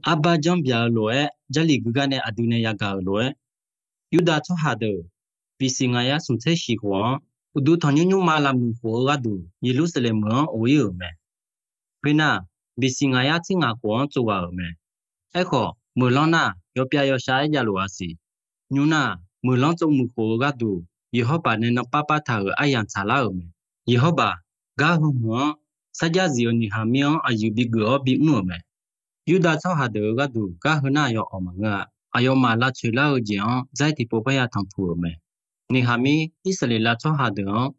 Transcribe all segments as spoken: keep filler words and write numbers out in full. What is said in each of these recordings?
Arbar janrbyaq-eu lof-aer, Jarlif guigar nae aqdui nae yagaq-euq lof-aer, Yurdav tsawrhaq deuq, B C ngaq yar smq tser shiq khof-anr, uqduq tanqnymr nymrma lavmuiq khof-eu gharduq Yeqlursaqlaeq meuq-anr of ir-euq mae. Khoernar, B C ngaq yar tser ngaq khof-anr tsov ghaq-euq mae. Aerkhawf, meuqlanr nar, yawpyav yawshar-aer javluf-a siq. Nymr nar, meuqlanr tsov muiq khof-eu gharduq, Yeqhawrbaq nae nanpav pav taq-euq aryamq tsaqlar-euq mae. Yeqhawrbaq, gar heu hmq-anr, sarjax zif-euq Neqhaqmir-anr aqyuif bigeuf-awr bimr-euq mae. Yurdav tsawrhaq deuq-euq gharduq gar heu nar yawawq maqngeur-a. Aqyawfmaf lavtsoeq lar-eu jeq-anr dzair tiqpov parya tanqpuq-euq mae. Neqhaqmir Irsaqleqlav tsawrhaq deuq-anr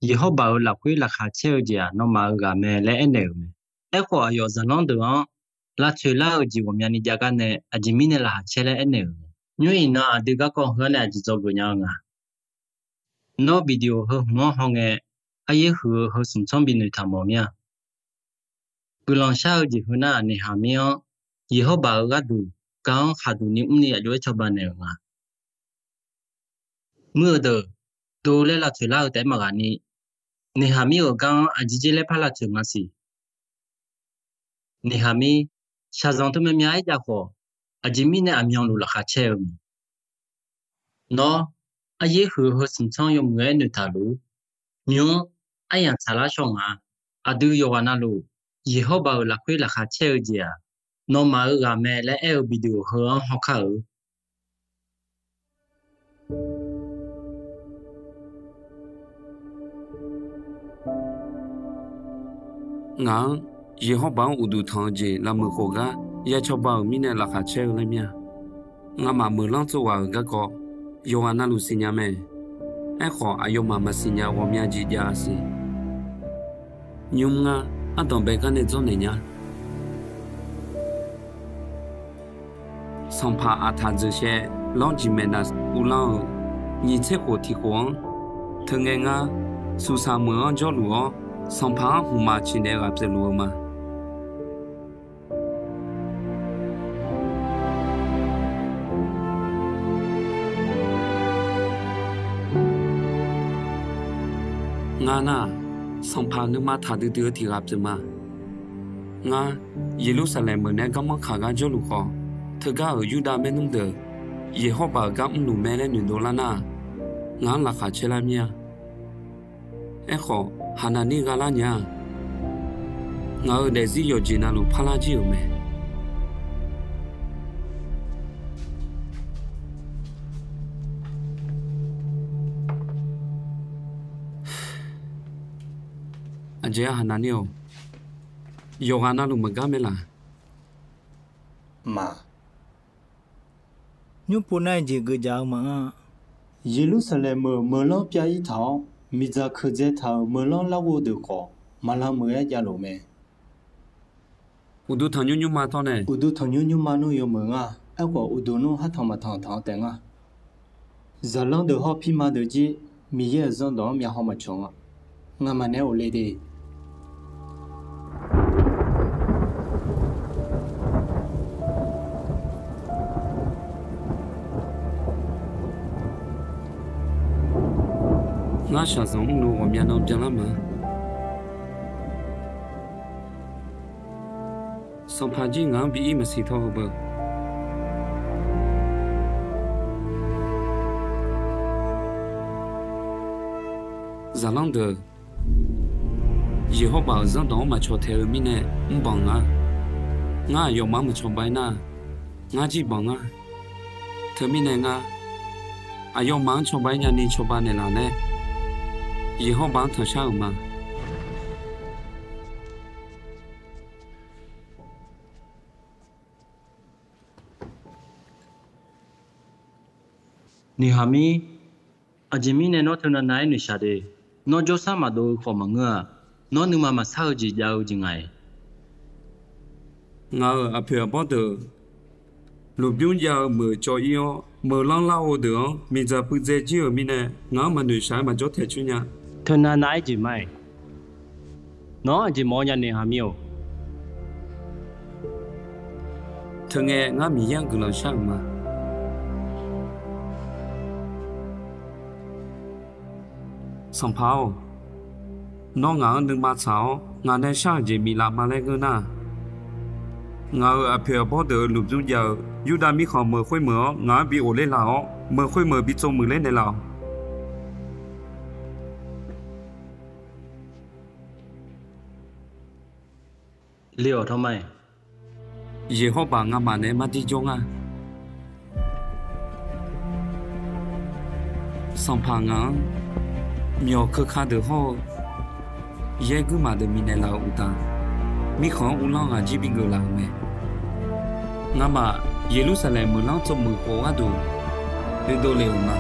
Yeqhawrbaq-euq lafkhoer laqkhaq caer-eu jeq-aq, nawmaf-euq ghaq mae laer aernaeq-euq mae. Aerkhawf, aqyawf zaqlanr deuq-anr lavtsoeq lar-eu jeq ghawqmyani jav gar nae aqjeq mirnae laqkhaq caer laer aernaeq-euq mae. Nymr iqnan aqdui garkawv heu-anr nae aqjeq dzawgeuf nya-eu nga. Nawr video heu hmq-anr hawngae, aryaer huiq-eu heu smq tsanr binoeq taq mawf mir-a. Guiqlanq shar-eu jeq heu nar, Neqhaqmir-anr Yeqhawrbaq-euq gharduq gar-anr khaqduq ni mrni aqjox-aer cawba naeq-euq nga. Muir-eu deuq, dov laer lavtsoeq lar-eu taef-aer maqghaq ni, Neqhaqmir-euq gar-anr aqjeq dzer laer par lavtsoeq nga siq. Neqhaqmir, shaqzanq teu myav myav-aer jav khawf, aqjeq mirnae aqmyanluf laqkhaq caer-eu mae. Nawr, aryaer huiq-eu heu smq tsanr yawmuiq-aer noeqtaq luf-ur. Nymr, aryamq tsaqlar shawr nga. Aqdui yawqghaq navluf, Yeqhawrbaq-euq lafkhoer laqkhaq caer-eu jeq-aq, nawmaf-euq ghaq mae laer aer-eu video heu-anr hawkar-eu. Ngaq-anr Yeqhawrbaq-anr uqduq tanq-eu jeq lavmuiq khof gar ya cawba-euq mirnae laqkhaq caer-eu laer mir-a. Ngamaf meuqlanr tsov ghaq-euq garkawv yawqghaq navluf siqnya mae. Aerkhawf, aqyawfmaf maqsiq nya ghawqmya jeq jav-a siq. Nymr ngar ardanqbae gar nae dzawrnaeq nya. Sanqpaq Aqtaq dzeuq shaev lawr jeq maeqnav uvlanr-eu nyiq tser khof tiq khof-anr, teungae ngar Suqsaq meuq-anr jawrluf-awr, sanqpaq-anr hmqmaq ciqnaeq ghaq pyeufluf-eu ma. Ngar nar-aq, sanqpaq nuima taqdui dui-eu tiq ghaq pyeuf ma. Ngar Yeqlursaqlaeq meuq nae garmanr kaq gar jawrluf khawf, teugar-euq Yurdav maernmr deuq Yeqhawrbaq-euq gar mrluf mae laer noeqdov lar nar-aq, ngaq-anr laqkhaq caer lar mir-a. Aerkhawf, Haqnaqnir gha lar nya-aq, ngaq-euq daefzir yawqjeq navluf parlar jir-euq mae. Aqjeq-a Haqnaqnir-or, yawqghaq navluf maqgar mae laq? Maq, nymrpov nar-aer jeq geuf jaq-eu maqanr-a. Yeqlursaqlaeq meuq meuqlanr pyav ir taq-awr, miqdzaq keuqdzae taq-euq meuqlanr larghov deuq khawf, maqlanr meuq-aer javluf mae. Uqduq tanqnymr nymrma tawr nae, uqduq tanqnymr nymrma nmr yawmeuq nga. Aerkhawf, uqduq nmr hartanq maqtanq tanq-anr taef nga. Zaqlanr deuq hawr pirma deuq jir Miqyaer-euq zanrdawq-anr myavhaw maqcawq nga. Ngamaf naeq-aer of le de. Ngar shaqzanq mrluf ghawqmya nan byanlar ma. Sanqpaq jir ngaq-anr bi ir maqsiq tawr-eu beu. Zaqlanr deuq Yeqhawrbaq-euq zanrdawq-anr maqcawq taeq-eu mirnae mrbanq nga. Ngar aqyawfmaf-anr maqcawba-aer nar, ngar jir banq nga. Teumirnae ngar aqyawfmaf-anr cawba-aer nyani cawba naeqlaf laer Yeqhawrbaq-anr tanqshar-euq ma. Niqhaqmir, aqjeq mirnae nawr teunav nav-aer noeqshaq de. Nawr jawrsar maqdov-eu khawf maqngeur-a. Nawr nuima maqsar-eu jeq jav-eu jeq nga-iq. Ngaq-euq aqpoeq aqbawr deuq lmqbymr jav-eu meuq cawv ir-awr, meuqlanr larghov deuq-anr miqdzaq puivdzae jir-euq mirnae, ngaq-anr maqnoeq shaq-aer maqjawr taeq coer nya. Teunav nav-aer jeq ma-iq. Nawq-anr aqjeq mawf-eu nya Niqhaqmir-or. Teungae ngar Miqyaer-anr guiqlanq shar-euq ma. Sanqpaq-or, nawr ngaq-anr nuima tsaq-awr ngaq nae shar-euq jeq biflaf ma laer ngeur nar-aq, Ngaq-euq aqpoeq aqbawr deuq-euq lmqbymr jav-eu Yurdav mirkhanq meuq khoermeuq-anr ngaq-anr bi ghofler laf-awr, meuq khoermeuq bi tsov muiqler naeqlaf-awq. Li-awq tawr ma-iq. Yeqhawrbaq ngamaf naeq-aer mardir jawr nga. Sanqpaq ngaq-anr myawq keuka deuq hawr-eu yaer guirmaf deuq minaeq laf-euq uqtaf, mirkhanq-anr uvlanr ghaq jir bigeuf laf-euq mae. Ngamaf Yeqlursaqlaeq meuqlanr tsov muiq khof gharduq oedov lef-euq ma.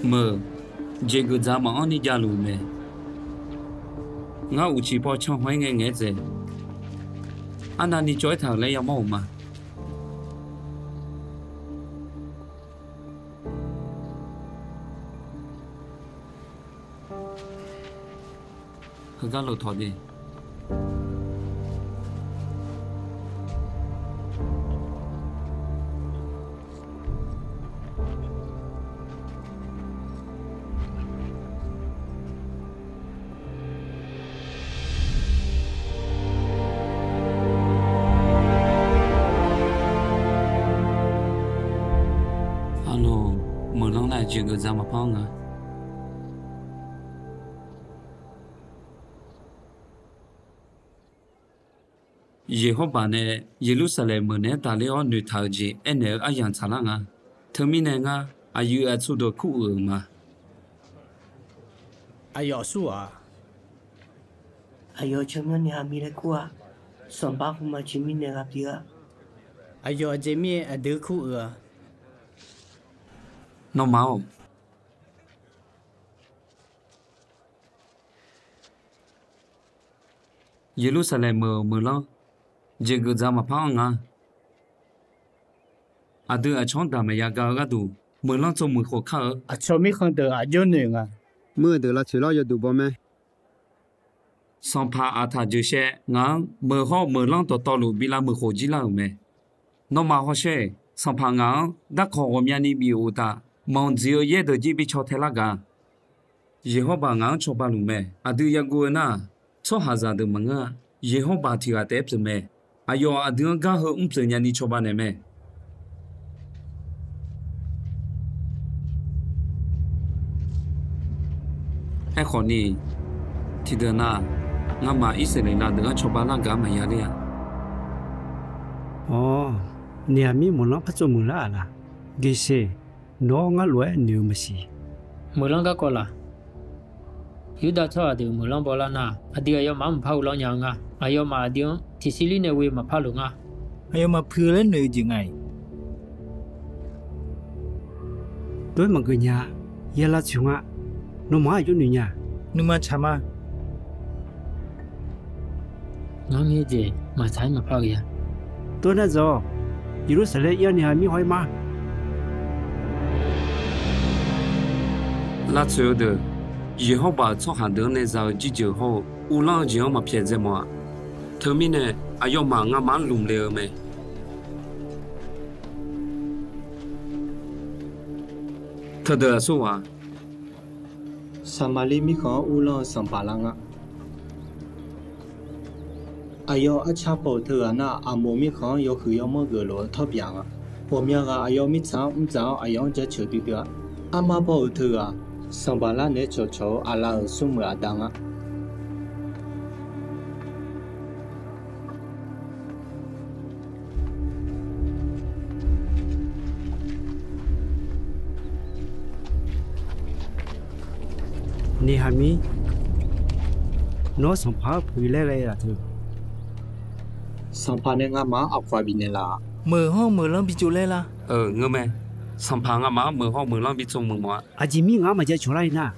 Meuq, jeqgeuf dzaq maqanr ni javluf-euq mae. Ngar uqcif paw canhaw-aer ngae ngaeq-aer dzaeq. Arnavni cawv-aer taq-euq laer yamawr-euq ma. Heugar lof tawq de. Arlawq, meuqlanr nar jeqgeuf dzaq maqpar-anr nga. Yeqhawrbaq nae Yeqlursaqlaeq meuq naeq-aer tafler-awr noeqtaq-eu jeq aernaeq-eu aryamq tsaqlar nga. Teumirnae ngar aqyuif aqtsu deuq kuruiq-euq ma. Aqyawf sur-aq, aqyawf tsawrmyanr ni Haqmir laer kur-a. Sanqpaq khmqmaq jeq mirnae ghaq pyeuf-a. Aqyawf aqjeq mir-aer aqdui kuruiq-a. Nawmaf-or, Yeqlursaqlaeq meuq-euq meuqlanr jeqgeuf dzaq maqpar-anr nga. Aqdui aqcawq-anr daq maqya ga-eu gharduq, meuqlanr tsov muiq khof kar-eu. Aqcawq mirkhanq deuq aqjox noeq nga. Muir-eu deuq lavtsoeq lar yawduq baw mae. Sanqpaq Aqtaq Jeuqshaer ngaq-anr meuq hawr-eu meuqlanr dawqtawvluf bi lavmuiq khof jir lar-euq mae. Nawmaf hawsher-eq. Sanqpaq ngaq-anr darkawq ghawqmyani bif-euq uqtaf, manqdziq-eu yaer deuq jir bi caw tae lar gaq. Yeqhawrbaq ngaq-anr cawba luf mae. Aqdui yaguv-eu nar-aq, tsawrhaqzaq deuq maqngeur-a. Yeqhawrbaq tiq ghaq taef-aer pyeuf mae. Aqyawf aqdui-anr gar heu mr pyeuf nyani cawba naeq mae. Aerkhawf ni, tiqdeuq nav, ngamaf Irsaqleqlav deuq-anr cawba lar gaq-anr maqya ler-a. Awr, Niqhaqmir meuqlanr par tsov muiq lar-aq laq? Geqseq, nawq-awr ngar lof-aer noeq-eu maqsiq. Meuqlanr garkawv laq? Yurdav tsawrhaq deuq meuqlanr bawlar nar, aqdui aqyawfmaf-anr maqpar uvlanr nya-eu nga. Aqyawfmaf aqdui-anr tiqsiq lir nae ghoe maqpar luf nga. Aqyawfmaf puiq-eu laer noeq-eu jeq nga-iq. Tov-aer maqgeuf nya-a. Ya lavtsoeq nga. Nawmaf-anr aqjox noeq nya. Nuima tsaq ma. Ngar mir-aer jeq maqtsaq-aer maqpar ghae-a. Tov-aer nar dzaw-awq. Yeqlursaqlaeq ir-awr Niqhaqmir haw-aer ma. Lavtsoeq-eu deuq, Yeqhawrbaq-euq tsawrhaq deuq-anr nae za-eu jirjeuq hawr-eu uvlanr-eu jeq-anr maqpyaeq dzae mawf-a. Teumirnae, aqyawfmaf ngamaf-anr lmq le-eu mae. Teudeuq aqsur ghaq, Saqmaqliv mirkhanq-anr uvlanr-eu sanqpaq lar nga. Aqyawf arcar paw-euq teughaq nar, Aqmoq mirkhanq-anr yawhuiq yawmanr geuflof-eu tawr byaq nga. Ghawqmya ghaq aqyawf mirtsaq-anr mrdzaq-awr aqyawf-anr jaceuq duidui-a. Armar paw-euq teughaq, sanqpaq lar naeq-aer cawqcawq-eu aqlaf-euq smrmuiq aqda nga. Niqhaqmir. Nawr sanqpaq-anr puiq laer ghae-eu-aq teu. Sanqpaq nae ngamaf-anr aqkawq-aq bifnaeq laf-a. Meuq hawr-eu meuqlanr bi tsov laer lar. Ngeur mae. Sanqpaq ngamaf-anr meuq hawr-eu meuqlanr bi tsov meuq mawf-a. Aqjeq mir ngaq-anr maqjav cawq lar-ir nar,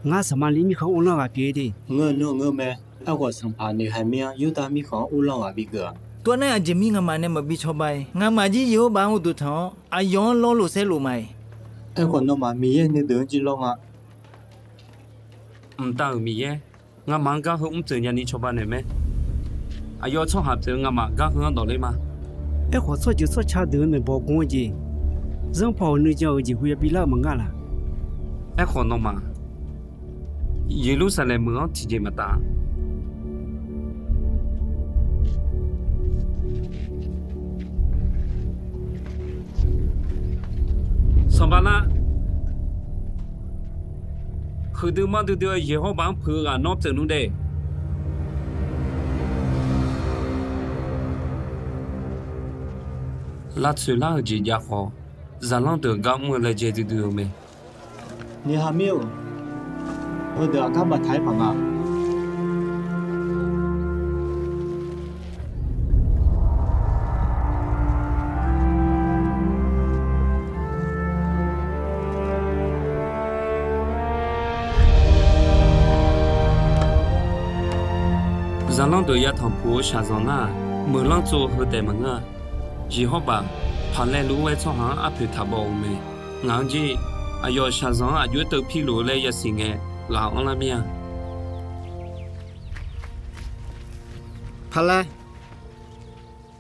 ngar Saqmaqliv mirkhanq-anr uvlanr ghaq pyeuf-eu de. Ngeur nar ngeur mae. Aerkhawf, sanqpaq noeqhaq mir-anr Yurdav mirkhanq-anr uvlanr ghaq bi geuf-aq. Tov nar, aqjeq mir ngamaf nae maqbi cawba-ir. Ngamaf jir Yeqhawrbaq-anr uqduq tanq-awr, aqyawf-anr lawrlof saerlof ma-iq. Aerkhawf, nawmaf Miqyaer nuideuq-anr jir lawr nga. Mqtav-euq Miqyaer, ngamaf-anr gar heu mr pyeuf nyani cawba naeq mae. Aqyawf tsawrhaq pyeuf-eu ngamaf gar heu-anr dawq ler ma. Aerkhawf, tsawrjeuq tsawrca deuq-euq maeqbawq gmq-eu jeq, zanrpawq-euq nuijan-euq jeqhu yabi lar-eu maqngeur laq. Aerkhawf, nawmaf Yeqlursaqlaeq meuq-anr tiqjeq maqtaf. Sanqpaq lar, huiqdui manrdui dui-eu Yeqhawrbaq-anr puiq-eu ghaq nawr pyeuf nmr de. Lavtsoeq lar-euq jeq jav khawf, zaqlanr deuq gar mr-eu laejae duidui-eu mae. Noeqhaq mir-or, heudeuq aqgar baftaq-aer paq nga. Zaqlanr deuq yatanq puq-eu shaqzanq nar-aq, meuqlanr tsov-eu heu taef maqngeur-a. Yeqhawrbaq, paqlaev luf-aer tsawrhaq-anr arpoeq taq baw-eu mae. Ngaq-anr jir, aqyawf shaqzanq-anr aqjox-aer teuv pirluf-eu laer yasiq ngae, ghaq anrlar mir-a. Paqlaev,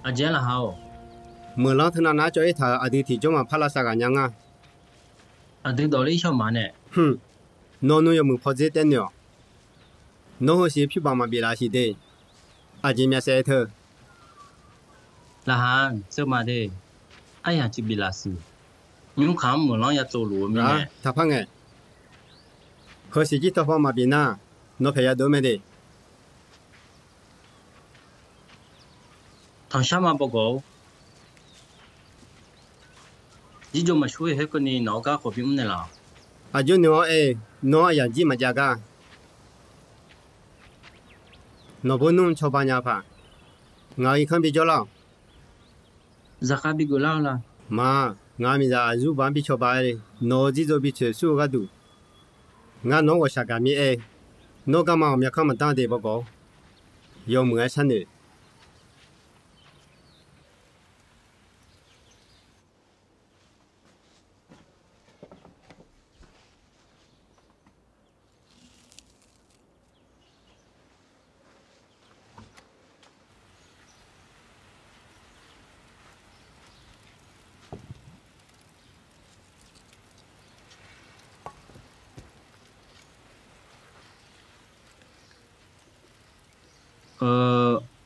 aqjeq-aer laqha-or? Meuqlanr teunav nav-aer cawv-ir taq-euq aqdui tiqjawr maqpar lavsav ghaq nya nga. Aqdui dawq ler shawr ma nae. Hmq. Nawr nmr yawmuiq pawdzer taer noeq-awq. Nawr heusiq pyur baq maqbif laf siq de. Aqjeq myav saef-aer teu. Laqha-anr seurma de. Aryaq civ bif laf siq. Nymrkaq-anr meuqlanr ya tsovluf-eu mirnae. Taqpar ngae. Heusiq jir tawv paw maqbif nar, nawr paeq yadov-aer mae de. Tanqshar ma bawgawq-or. Jirjov maqshur-ir khoerkeuvni nawq-eu gar khawf bimr naeqlaf-awq. Aqjox noeq-awr aer-eu, nawr aqyaq jir maqjav gar. Nawqbur nmr cawba nya paq. Ngaq-euq irkanr bijawr lar-awq. Zaqkhav bigeuf lar-eu la? Maq, ngaq-euq miqzaq aqzurbaq-anr bicawba-aer, nawq-euq jirdzov bitsoeq sur-eu gharduq, ngar nawq-anr ghawqshaq gaq mir aer, nawr garma ghawqmya kanr maqdanr de bawgawq-or. Yawmuiq-aer sharnoeq.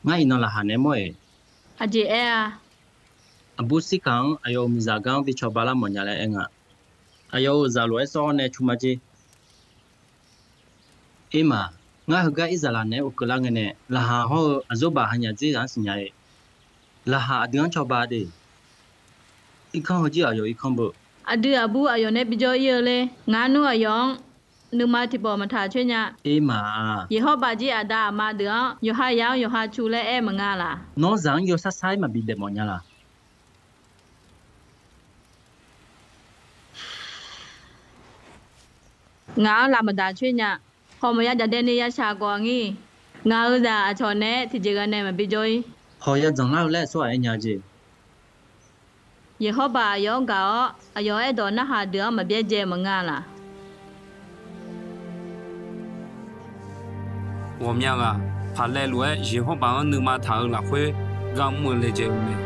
Ngar iqnan laqkhaq naeq-aer mawr-eq. Aqjeq aer-a. Aqbur Sirkaq-anr aqyawf-euq miqzaq gar-anr bicawba lar mawfnya laer aer nga. Aqyawf-euq zaqlof-aer sawr-awr nae cu ma jer. Erma, ngar heugar Irzaqlaq naeq-aer uvkeuv lar ngae nae, laqkhaq hawr-eu aqzawrbaq hanyaq dzer zaq-anr siqnya-ir. Laqkhaq aqdui-anr cawba de. Irkanr heujir aqyawf irkanr beu. Aqdui aqbur aqyawf nae bijawr ir-eu ler. Ngar nmr aqyawf-anr nuima tiqpawf maqtaq coer nya. Erma-a. Yeqhawrbaq jir aqda aqma deuq-anr yawqha yaq-anr yawqha cu laer aer maqnga laq? Nawr zaq-anr yawsar sar-aer maqbi daef mawfnya laq? Ngaq-anr lav maqdaq coer nya. Hawq maqya jaqdaev ni ya shaq gawq ngir. Ngaq-euq zaq aqcawq naeq-aer tiqjeq ghae nae maqbi jawr-ir. Hawq ya dzanqlar-eu laer aqsur ghaq aer nya jeq. Yeqhawrbaq aqyawf-anr gaq-awr, aqyawf aerdawq narhaq deuq-anr maqbyaer dzae maqnga laq? Ghawqmya ghaq, paqlaev lof-aer Yeqhawrbaq-anr nuima taq-eu lafkhoer gar mr-eu laejae-eu mae.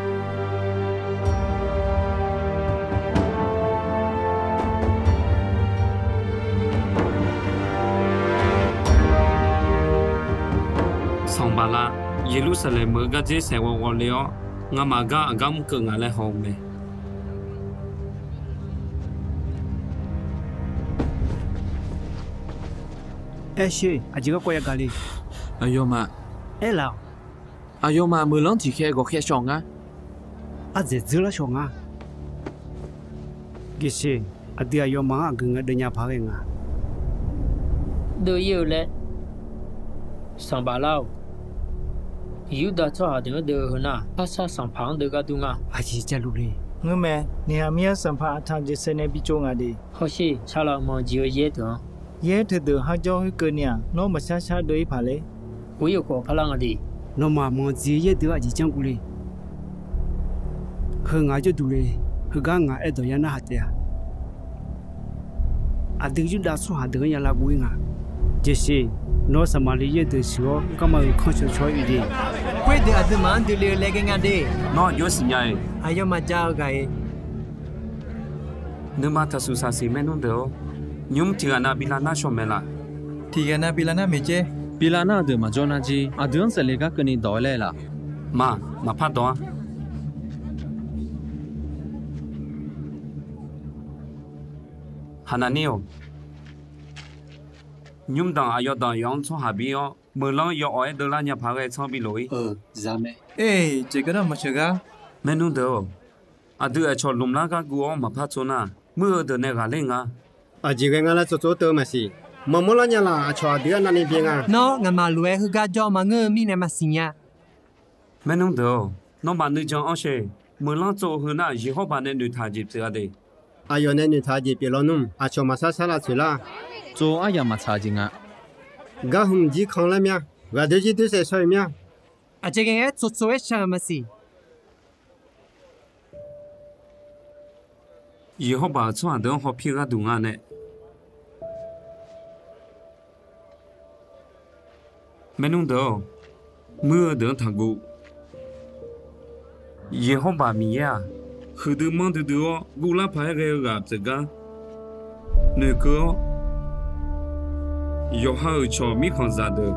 Sanqbaqlav, Yeqlursaqlaeq meuq-eu gardzer saeqghawv ghawle-awr, ngamaf gar aqgar mr keuv nga laer haw-eu mae. Aer sher, aqjeq garkawv yagaq le. Aqyawfmaf, aer laf-awq. Aqyawfmaf meuqlanr tiqkhaev ghawqkhaev shawq ngar. Ardzaeq dzeur lar shawq ngar. Geqsheq, aqdui aqyawfmaf-anr aqgeu ngae deuvnya paq ghae nga. Deuv-ir-eu laer, Sanqpaq lar-or, Yurdav tsawrhaq deuq-anr deuv-eu heu nar, parshar sanqpaq-anr deuv ghardur nga. Aqjeq jaluf le. Ngeurmae, Neqhaqmir-anr sanqpaq Aqtaq Jeqsaeq nae bi tsov ngaq de. Hawsher, sharlaq-eu manq jeq-eu yaer deuq-anr. Yaer teudeuq har jawr khoerkeuvni-aq, nawr maqshar shar deuv-ir paq ler. Ghoe-eu khawf parlar nga de. Nawmaf manq jeq-eu yaer deuq aqjeq janrguv le. Heu ngaq-anr jawrduq le. Heugar ngaq aerdawq ya narhaq taef-a. Aqdui Yurdav tsawrhaq deuq-anr ya lavguv-ir nga. Jeqsiq, nawr Saqmaqliv yaer deuq sheuq-awr, garma-euq kanr cawcaw-aer oe de. Khoerdeuq aqduimaf-anr dui le-eu laejae nga de. Nawr aqjox siqnya-iq. Aqyawfmaf ja-eu ghaq-iq. Nuima taqsuq saqsiq maernmr deuq-or, nymr tiq ghaq nav bi lavnar shaw mae laf. Tiq ghaq nav bi lavnar maeq jaer. Bi lavnar-eu deuq maqjawr nar jir, aqdui-anr saevle gar keuvni dawq-aer laer laf. Ma, maqpar dawq-ar. Haqnaqnir-or, nymr danq aqyawf danq yawf-anr tsawrhaq bir-awr, meuqlanr yawawq-aer deuvlar nya paq ghae tsanr bi lof-ir. Eq, jeq gardanr maqsheuq gar. Maernmr deuq-or, aqdui aqcawq lmqlar gar guv-awr maqpar tsov nar, muir-eu deuq nae ghaqler nga. Aqjeq ghae nga laer tsov tsov-awr teu-eu maqsiq. Maqmawr lar nya laf. Aqcawq aqdui arnavni byae nga. Nawr ngaqmaf lof-aer heugar jawr maqngeur-eu mirnae maqsiq nya. Maernmr deuq-or, nawmaf nuijan anr sher. Meuqlanr tsov-eu heu nar, Yeqhawrbaq nae noeqtaq-eu jeq pyeuf-a de. Aqyawf nae noeqtaq-eu jeq pyeuf lawnmr, aqcawq maqshar shar lavtsoeq lar. Tsov aryaq maqtsaq-eu jeq nga. Gar hmq jir kanlar mya. Ghaqdoer jir doer saev shawr-eu mya. Aqjeq ghae-aer tsov tsov-aer shar-eu maqsiq. Yeqhawrbaq-euq tsawrhaq deuq-anr hawpir gharduq nga nae. Maernmr deuq-or, muir-eu deuq-anr taqguv. Yeqhawrbaq Miqyaer-aq, huiqdui manrdui dui-awr guvlar paq-aer ghae-eu ghaq pyeuf gar noeqkeuv-awr, yawqha-euq cawq mirkhanqzaq deuq,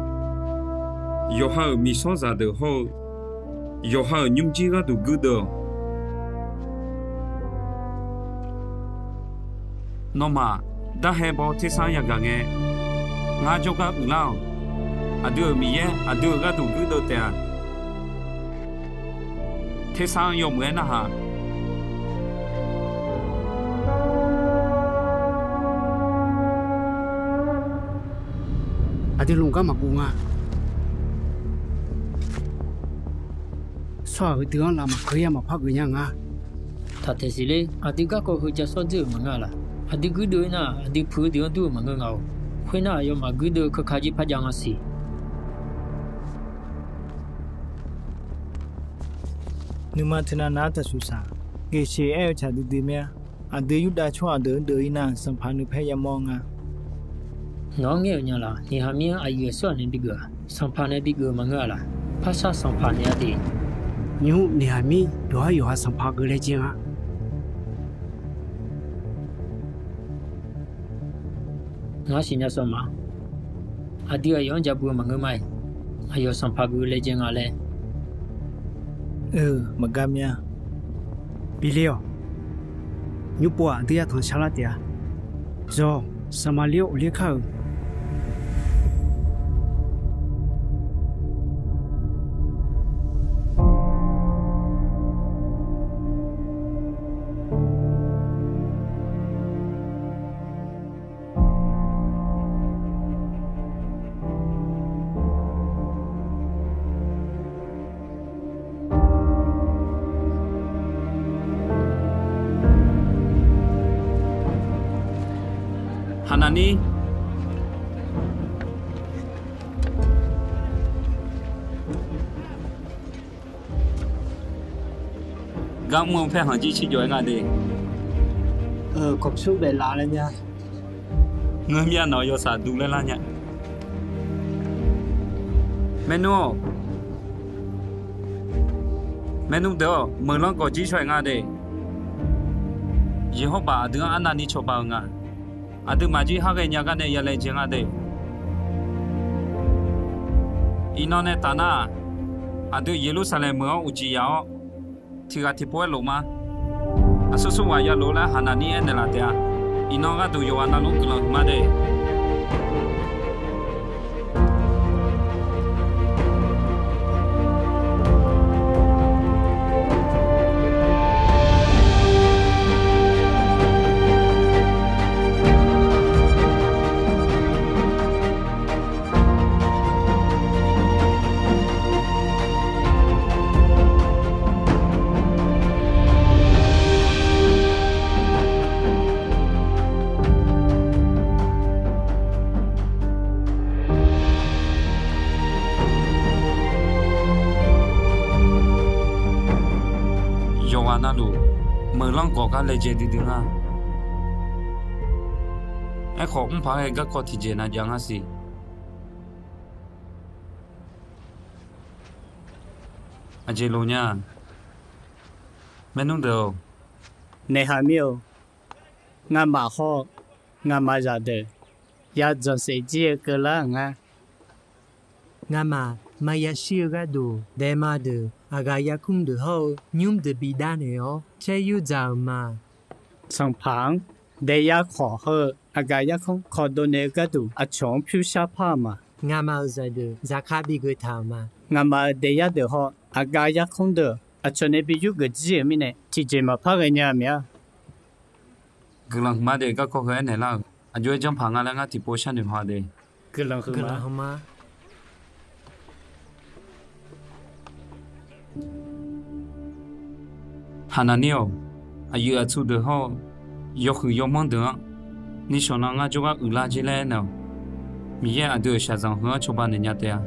yawqha-euq miqshawrzaq deuq hawr-eu, yawqha-euq nymrjir gharduq guirdeuv-awq. Nawmaf, darhae baw tersar yagaq ngae, ngar jawrgar uiqlar-awq. Aqdui-euq Miqyaer aqdui-euq gharduq guirdeuv taef-a. Tersar-anr yawmuiq-aer narhaq. Aqdui lmqgar maqguv nga. Tsawrhaq heudeuq-anr lav maqkeuv yar maqpar geuf nya nga. Taqtaeq siq ler, aqdui garkawv heu ja shawr dzeur-euq maqngeur-a laq. Aqdui guirdeuv-ir nar, aqdui puq-eu deuq-anr dur-eu maqngeur nga-or. Khoernar, aqyawfmaf guirdeuv keuka jir par jav nga siq. Nuima teunav nav-ar taqsuq saq. Geqsheq aer-eu tsaq duidui mir-a. Aqdui Yurdav tsawrhaq deuq-anr deuv-ir nar, sanqpaq nuipaer yamawr nga. Nawq-anr ngaer-euq nya laq. Neqhaqmir-anr aqyuif aqsur-aq nae bigeuf-aq, sanqpaq nae bigeuf-eu maqngeur-a laq. Parshar sanqpaq naeq-a de. Nymr Neqhaqmir yawqhar yawqha sanqpaq geuf laejae nga. Ngar siqnya sawq ma. Aqdui aqyawf-anr ja bu-eu maqngeur ma-iq, aqyawf sanqpaq geuf laejae nga laer. Euq, maqgar mir-a. Bi le-awq. Nymr pov-aq aqdui yatanq sharlar taef-a. Zawq, Saqmaqliv-anr ghofler kar-euq. Haqnaqnir. Gar mr-eu paer khanqjir cirjawf-aer nga de. Kawqpyur baef laf laer nya. Ngeur mir-a, nawq yawsaq duvlaer lar nya. Maernmr-or, maernmr deuq-or, meuqlanr gawqjir shaw-aer nga de. Yeqhawrbaq aqdui-anr arnavni cawba-eu nga. Aqduimaf jir har ghaenya gar nae yalaejae nga de. Iqnan nae taf nar-aq, aqdui Yeqlursaqlaeq meuq-anr uqcif yaf-awr, tiq ghaq tiqpov-aer lof ma. Aqsur sur ghaq ya lof laer Haqnaqnir aernaeq laf taef-a. Iqnan gharduq yawqghaq navluf guiqlanq huiqma de. Aqma navluf meuqlanr gawq gar laejae duidui nga. Aerkhawf, mr paq-aer ghae garkawv tiqjeq nav jav nga siq. Aqjeq loq nya, maernmr deuq-or. Naeqhaq mir-or, ngamaf hawr-eu ngamaf zaqdeuq yadzanq saef jir-eu keuvlar-euq ngar. Ngamaf maqya shir-eu gharduq, daema deuq, aqghaq yarkmr deuq hawr-eu nymr deuq bidavnaeq-awr caer yur dzaq-euq ma. Sanqpaq-anr daeyar khawq hawr-eu aqgaf yarkmr khawqdov naeq-eu gharduq, aqcawq-anr pyur shar par-eu ma. Ngamaf-euq zaqdeuq zaqkhav bi geuftaq-euq ma. Ngamaf-euq daeyar deuq hawr-eu aqgaf yarkmr deuq aqcawq nae bi yur geuf jir-euq mirnae, tiqjeq maqpar ghaenya-eu mae-a. Guiqlanq huiqma de, garkawv heu aernaeq lar-euq aqjox-aer janrpaq nga laer ngar tiqpov sharnoeq haw de. Guiqlanq huiqma. Haqnaqnir-awq, aqyuif aqtsu deuq hawr-eu yawhuiq yawmanr deuq-anr nishawq nan ngar jawrgar uiqlar jer laer aernaeq-awq. Miqyaer aqdui-euq shaqzanq heu-anr cawba naeq nya taef-a.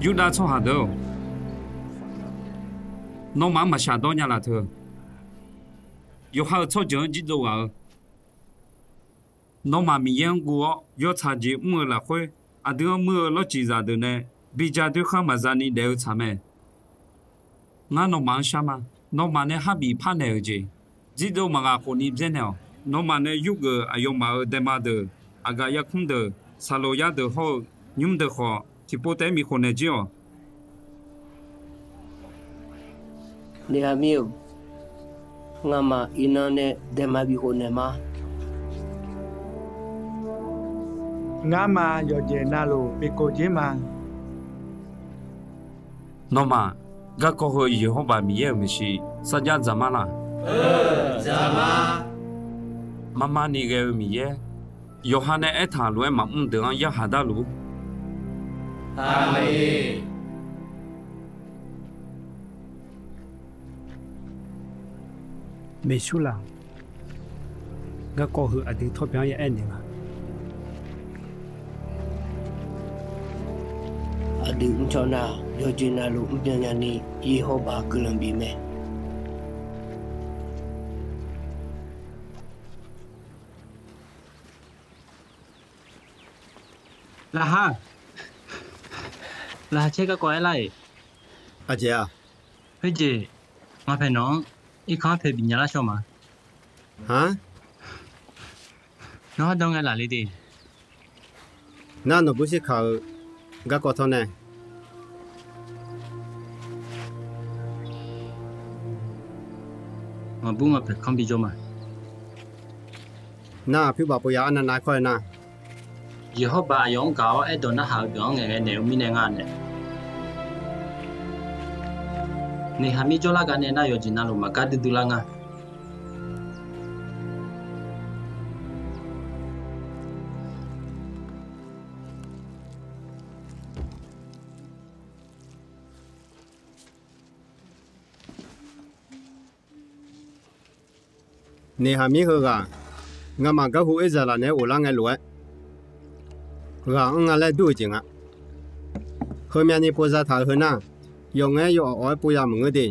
Yurdav tsawrhaq deuq-or, nawmaf-anr maqshaq dawr nya laf teu. Yawqha-euq tsawrjeuq-anr jirdov ghaq-eu, nawmaf Miqyaer-anr guv-awr yawtsaq jeq mr-eu lafkhoer, aqdui-anr muir-eu lawrciq zaqdeuq nae bi ja doer khar maqza ni daef-eu tsaq mae. Ngar nawmaf-anr shar ma. Nawmaf nae khar bif parnaeq-euq jeq, jirdov maqghaq khofni byaernaeq-awq. Nawmaf nae yurgeuf aqyawfmaf-euq daema deuq, aqgaf yarkmr deuq, saqloq yar deuq hawr-eu nymr deuq khawf, tiqpov taef-aer mif khofnaeq jir-awq. Naeqhaq mir-euq, ngamaf iqnan nae daema bif khofnaeq ma. Ngamaf yawqjeq navluf bikov jer ma. Nawmaf, garkawv heu Yeqhawrbaq Miqyaer-euq maeqshi sarjax dzaqmar laq? Marmar ni ghae-eu Miqyaer, yawqha nae aertaq lof-aer maqmr deuq-anr yarhaq darluf-ur. Aqmeq. Maeqsur laq, garkawv heu aqdui tawrbyan-anr ya aernaeq ma. Aqdui mrcaw nar, yawqjeq navluf mrbyan nyani, Yeqhawrbaq guiqlanq bif mae. Laqkhaq, laqkhaq caer garkawv aer lar-iq. Aqjeq-aq, khoerjeq, ngaq paeq nawq-anr irkanr paeq bifnya lar shawr ma. Nawr har dan ngae laf le de. Nar nawqbur shirkaq-eu garkawv tawr nae, ngaqbur ngaq paeq kanr bijawr ma. Nar aqpyur baf pov ya arnav nav kawr-eu nar, Yeqhawrbaq aqyawf-anr gaq-awr aerdawq narhaq-eu deuq-anr ngaeqghae naeq-eu mirnae nga nae, Naeqhaq mir jawrlar gar nae nar yawqjeq navluf maqgar duidui lar nga. Naeqhaq mir heughaq, ngamaf garhu Erzaqlaq naeq-aer ghoflar ngae lof-aer, ghaq anr nga laer dur-eu jeq nga. Heumyavni pov zataq-euq heu nar, yawf ngae-aer yawf awf-aer pov ya maqngeur de.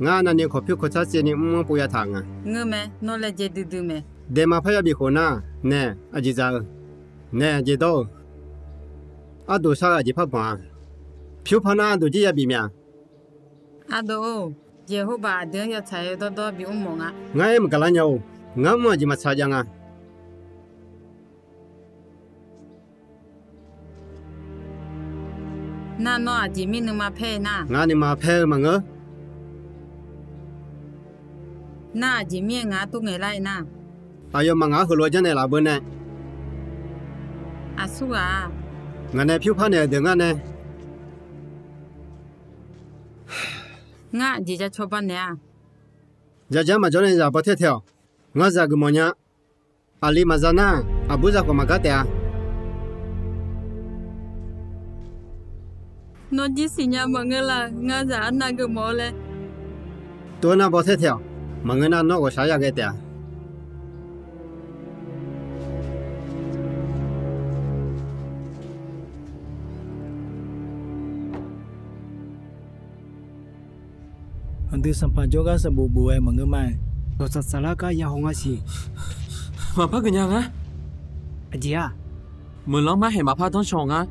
Ngar navni kawqpyur kawqtsar tsaevni mr-anr pov ya taq nga. Ngeur mae, nawr laejae duidui mae. Daema parya bif khof nar, nae aqjeq dzaq-eu, nae aqjeq dawr-eu, ardoq shar-eu aqjeq par banq-a. Pyur par nar ardoq jir ya bif mya. Ardoq-or, Yeqhawrbaq aqdui-anr yawtsaq-eu dawrdawr bimr mawf nga. Ngar aer maqgaq lar nya-or, ngar mr aqjeq maqtsaq jav nga. Nar nawr aqjeq mir nuima paer-eu nar, ngar nuima paer-eu maqngeur. Nar aqjeq mir-aer ngaq-anr tov ngaeqlar-eu nar, aqyawfmaf ngaq-anr heulof-aer janrnaeq laf beu nae, aqsurghaq-aq, ngaq nae pyur par naeq-euq deuq ngar nae, ngar aqjeq ya cawba naeq-a. Yaqjar maqjawr nae zaq baw taer tae-awq. Ngar zaq geufmawf nya. Aqli maqza nar, aqbur zaq khawf maqgar taef-a. Nawr jir siqnya maqngeur la, ngar zaq arnav geufmawf-eu laer. Tov-aer nar baw taer tae-awq. Maqngeur nar nawr ghawqshaq yaghae taef-a. Aqdui sanqpaq jawrgar sanqbof bof-aer maqngeur ma-aer, dawqtsaq tsaqlar gar yahaw nga siq. Maqpar geuf nya ngar. Aqjeq-aq, meuqlanr marhaeq maqpar danrcaw ngar.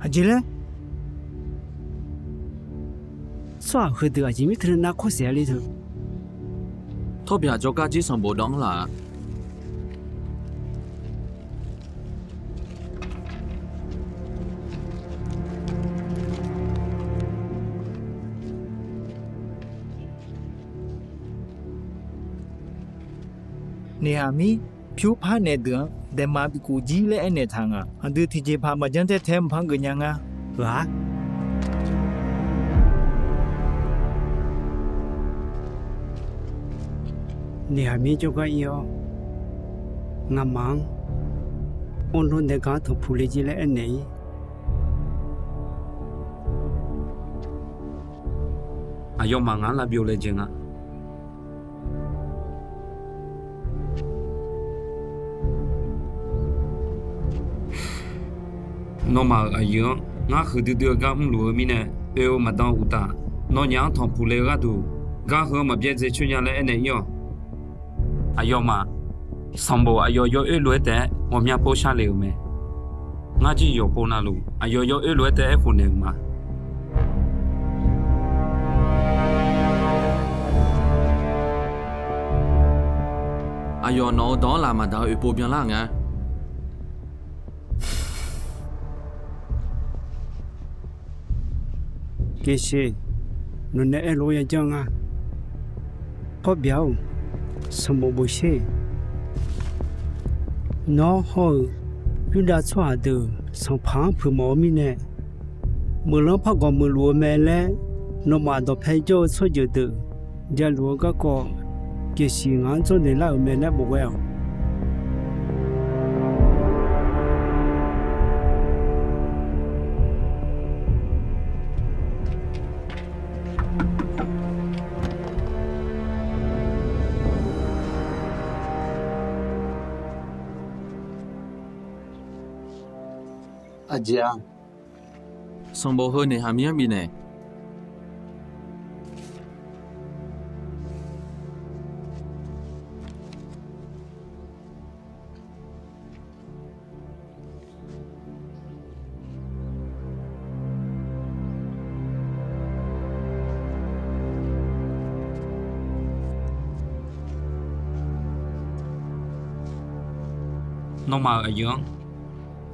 Aqjeq laer? Tsawrhaq heudeuq aqjeq mirteu nar kawrsaef-a le teu. Tawrbyaq jawrgar jir sanqbof dawv-anr laf-a. Noeqhaq mir, pyur par naeq deuq-anr daeqmaq bikhof jir laer aernaeq taq ngaq. Aqdui tiqjeqpaq maqjanr taer tae maqpar geuf nya ngar. Ghaq-ar. Noeqhaq mir jawrgar ir-awr, ngamaf-anr awrlawr nae gar tanqpuq le jir laer aernaeq-ir. Aqyawfmaf ngaq-anr lavbyov laejae nga. Nawmaf-euq aqyuif-anr ngar huiqdui dui-eu gar mrluf-eu mirnae, oe-eu maqdan uqtaf, nawnyaf-anr tanqpuq le-eu gharduq, gar heu-anr maqbyaerdzae coer nya laer aernaeq-ir-awq. Aqyawfmaf, sanqbof aqyawf yawoer lof-aer taef-aer ghawqmya pov sharle-euq mae. Ngar jir yawqpov navluf, aqyawf yawoer lof-aer taef-aer aerkhof naeq-euq ma. Aqyawf nawq-eu dawq-anr laf maqdaq-eu oeqpov byanlar nga. Keqsheq, nawqnae aerlof-aer yajanr nga. Tawrbyaq-or, sanqbof bof sher. Nawr hawr-eu Yurdav tsawrhaq deuq sanqpaq-anr puiq mawf-eu mirnae, meuqlanr par gawq muiqluf-eu mae laer, nawmaf dawqpae jawr-eu tsawrjeuq deuq jaluf-eu garkawv, Keqsheq ngaq-anr dzawrnaeq lar-euq mae laer bof ghae-awq. Aqjeq-a, sanqbof heu noeqhaq mir-anr bifnaeq. Nawmaf-euq aqyuif-anr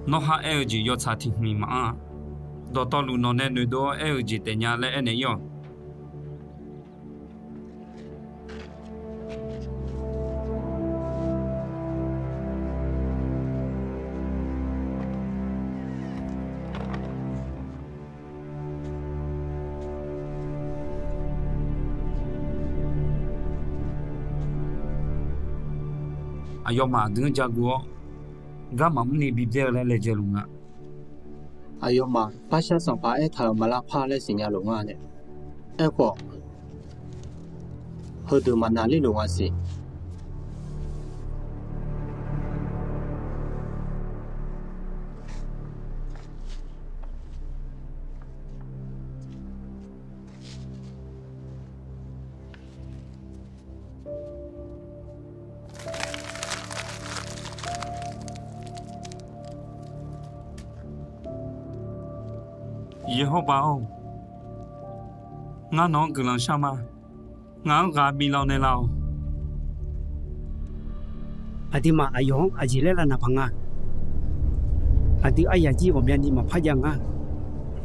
nawr ha aer-eu jeq yawtsaq tiq hmq maqanr-a. Dawqtawvluf nawq nae noeqdov-awr aer-eu jeq taef nya laer aernaeq-ir-awq. Aqyawfmaf aqdui-anr jaguv-awr, garma mrni bibyaer-eu laer laejae luf nga. Aqyawfmaf barshar sanqpaq aertaq-euq maq lavpar laer siqnya luf nga nae. Aerkhawf, heudeuq maqnaqler luf nga siq. Yeqhawrbaq-or, ngar nawq-anr guiqlanq shar ma. Ngaq-anr ghaq biflanq naeqlaf-awq. Aqduimaf aqyawf-anr aqjeq laer lavnaq paq nga. Aqdui aryaq jir ghawqmyani maqpar jav nga.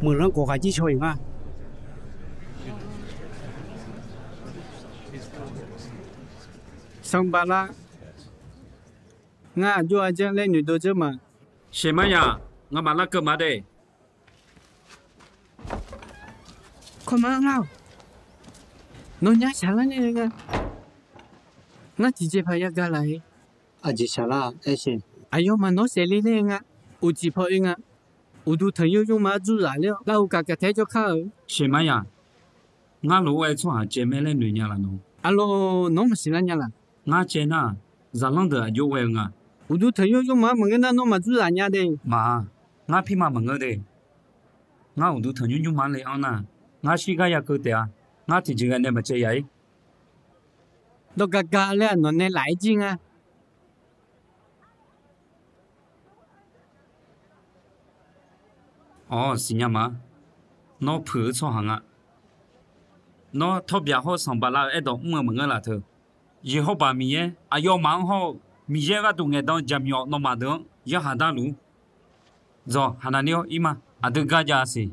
Meuqlanr gawqghaq jir shaw-iq nga. Sanqpaq lar, ngar aqjox-a janr laer noeqdov dzeur ma. Sheqmarya, ngamaf larkeuv ma de. Kawqma ngar-awq. Nawnyaf shaqlar nae nga. Ngar tiqjeqpaq yagaq laf-ir. Aqjeq shaqlar-a aer sher. Aqyawfmaf nawr saefle nae nga. Uqcif paw oe nga. Uqduq tanqnymr nymrma-anr dzurzaq ler-awr, lar-eu kaqkaq taef-aer jawrkar-eu. Sheqmarya, ngar lof-aer tsawrhaq caev mae laer noeq nya laf nawq. Arlawr, nawr maqsiq lar nya laq? Ngar caev nar-aq, zaqlanr deuq aqjox ghae-eu nga. Uqduq tanqnymr nymrma-anr maqngeur nar, nawr maqdzur zaq nya de. Maq-a, ngar pirma maqngeur de. Ngar uqduq tanqnymr nymrma-anr le anr nar, ngar shirgar ya keuv taef-a. Ngar tiqjeq ghae nae maqcaev yaq-ir. Dawq gaqgaq laer-aq, nawq nae laf-aer jir nga. Awr, siqnya ma. Nawr puiq-eu tsawrhaq nga. Nawr Tawrbyaq hawr-eu Sanqbaqlav-euq aerdawq mr-eu maqngeur laf teu. Yeqhawrbaq Miqyaer aqyawfmaf-anr hawr-eu Miqyaer gharduq ngaeqdan jaqmyawf nawmaf deuq-anr yarhaq darluf-ur. Dzawq, Haqnaqnir-awr, ir ma. Aqdui gar jav-a siq.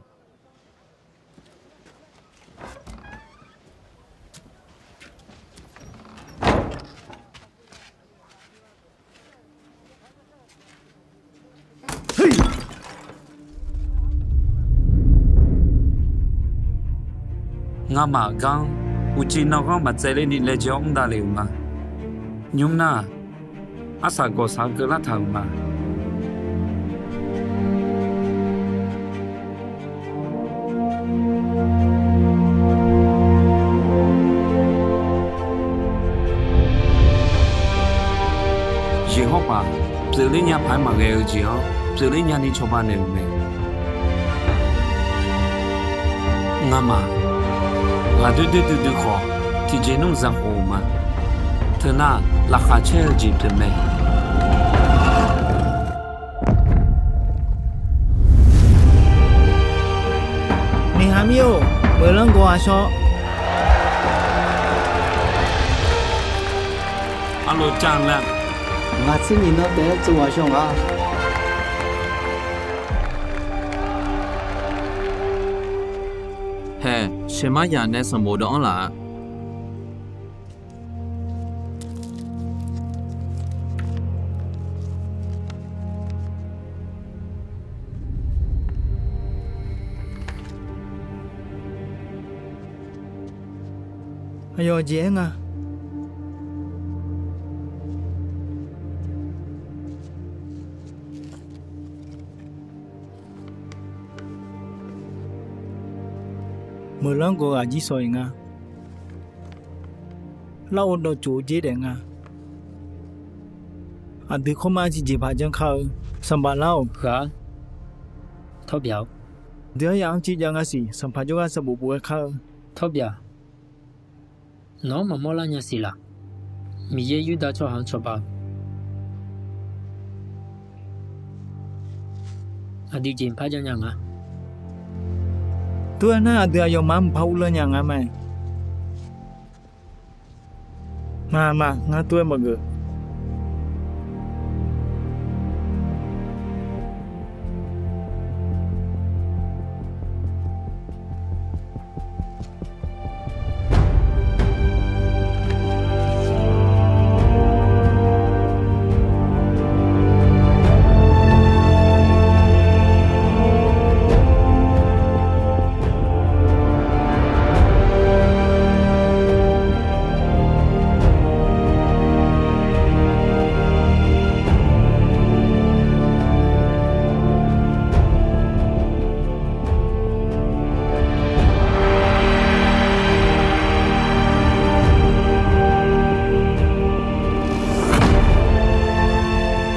Ngamaf gar-anr uqcif nanghanr maqtsaevler ni laejae-awr mr davlef-euq ma. Nymr nar-aq, arsaq gawqshaq-eu keuvlar taq-euq ma. Yeqhawrbaq pyeufler nya paq-aer maqghae-eu jeq-anr pyeufler nyani cawba naeq-euq mae. Ngamaf ghaqdoer doer duidui khawf, tiqjeq nmr zaq khof-euq ma. Teu nar, laqkhaq caer-eu jeq pyeufmae. Miqhaq mir-or, meuqlanr gawq ghaq shawr. Arlov car lar. Ngaq tser nyiq nan taef-aer tsov ghaq shawr nga. Haeq, sheuq mar yaq nae sanqbof dawv-anr laf-a. Aqyawf jeq-aer nga. Meuqlanr gawq ghaq jir shawq-iq nga. Larghov dawv tsof-eu dzer daef nga. Aqdui kawrmar tiqjeqpaq janr kar-eu, Sanqbaq lar-awq. Ghaq-ar, Tawrbyaq-or. Dui-anr yaf-anr cir jav nga siq, sanqpaq jawrgar sanqbof bof-aer kar-eu. Tawrbyaq, nawq-anr maqmawr lar nya siq laq. Miqyaer Yurdav tsawrhaq-anr cawba-eu aqdui jeq mqpar janr nya nga. Tov-aer nar, aqdui aqyawfmaf-anr mqpar urlanr nya nga mae. Maqmaq, ngar tov-aer maqgeuf.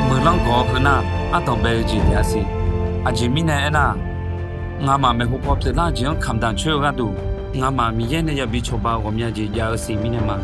Meuqlanr gawq-eu heunar, ardanq bae-eu jeq taef-a siq. Aqjeq mirnae aernar, ngamaf maeqhu paw pyeuflar-eu jeq-anr kamqdaq coer-eu gharduq, ngamaf Miqyaer nae yabi cawba-eu ghawqmya jeq jav-eu siq mirnae ma.